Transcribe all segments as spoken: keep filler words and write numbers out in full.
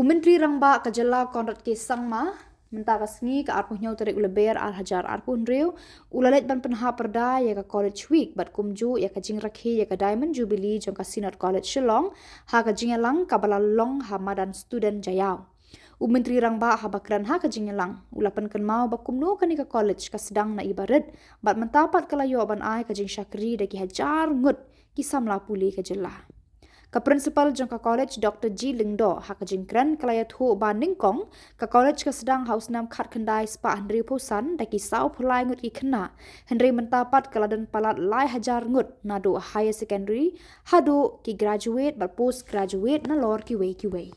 U Myntri Rangbah ka jylla Conrad K Sangma, mynta ka sngi ka arphew hynñiew tarik u Lber ar hajar arphew hynriew, u la leit ban pynhap pyrda ïa ka College Week bad kumjuh ïa ka jingrakhe ïa ka Diamond Jubilee jong ka Synod College Shillong, ha ka jingïalang kaba la long ha madan Student Jaiaw. U Myntri Rangbah haba kren ha ka jingïalang, u la pynkynmaw ba kumno kane ka college ka sdang na i barit, bad mynta pat ka la ïoh ban ai ka jingshakri da ki hajar ngut ki samla pule ka jylla. Ka Principal jong ka college, Doctor G Lyngdoh, ha ka jingkren ka la ïathuh ba nyngkong ka college ka sdang ha u snem khatkhyndai spah hynriewphew san da ki sawphew lai ngut ki khynnah, hynrei mynta pat ka la don palat lai hajar ngut naduh higher secondary haduh ki graduate bad post graduate nalor kiwei kiwei.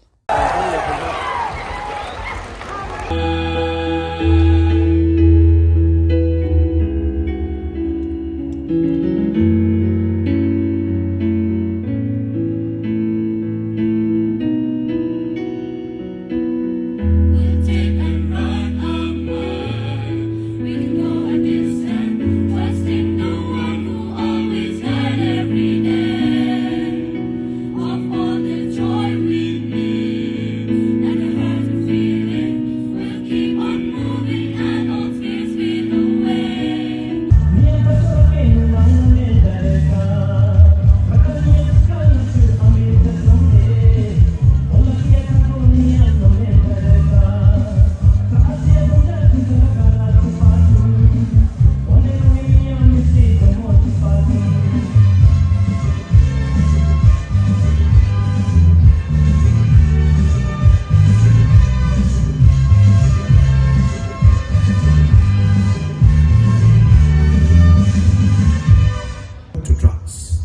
To drugs.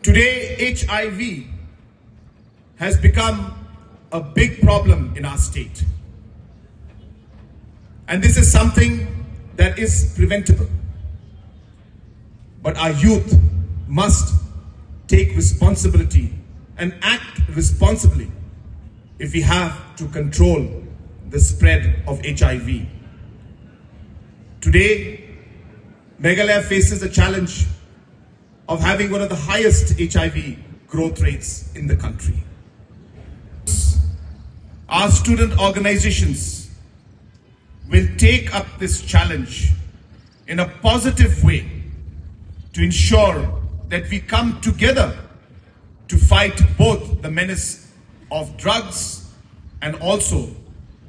Today, H I V has become a big problem in our state. And this is something that is preventable. But our youth must take responsibility and act responsibly if we have to control the spread of H I V. Today, Meghalaya faces the challenge of having one of the highest H I V growth rates in the country. Our student organizations will take up this challenge in a positive way to ensure that we come together to fight both the menace of drugs and also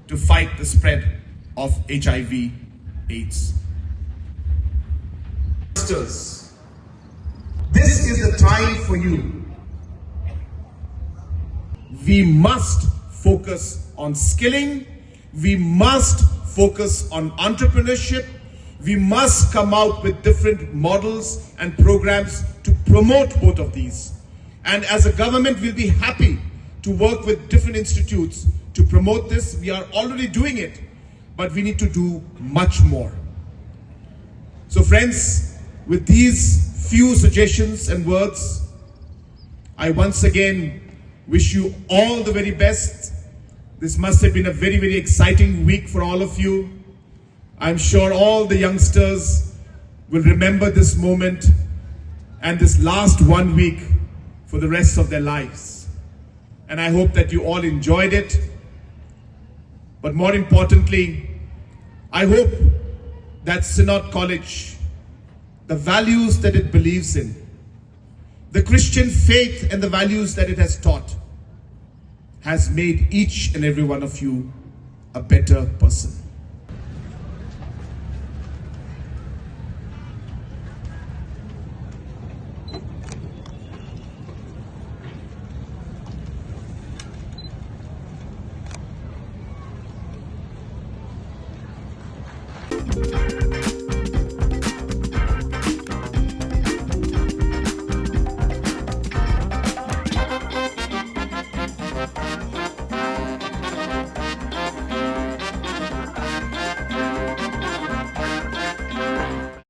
to fight the spread of H I V AIDS. Masters, this is the time for you. We must focus on skilling. We must focus on entrepreneurship. We must come out with different models and programs to promote both of these. And as a government, we'll be happy to work with different institutes to promote this. We are already doing it, but we need to do much more. So, friends, with these few suggestions and words, I once again wish you all the very best. This must have been a very, very exciting week for all of you. I'm sure all the youngsters will remember this moment and this last one week for the rest of their lives. And I hope that you all enjoyed it. But more importantly, I hope that Synod College, the values that it believes in, the Christian faith and the values that it has taught, has made each and every one of you a better person.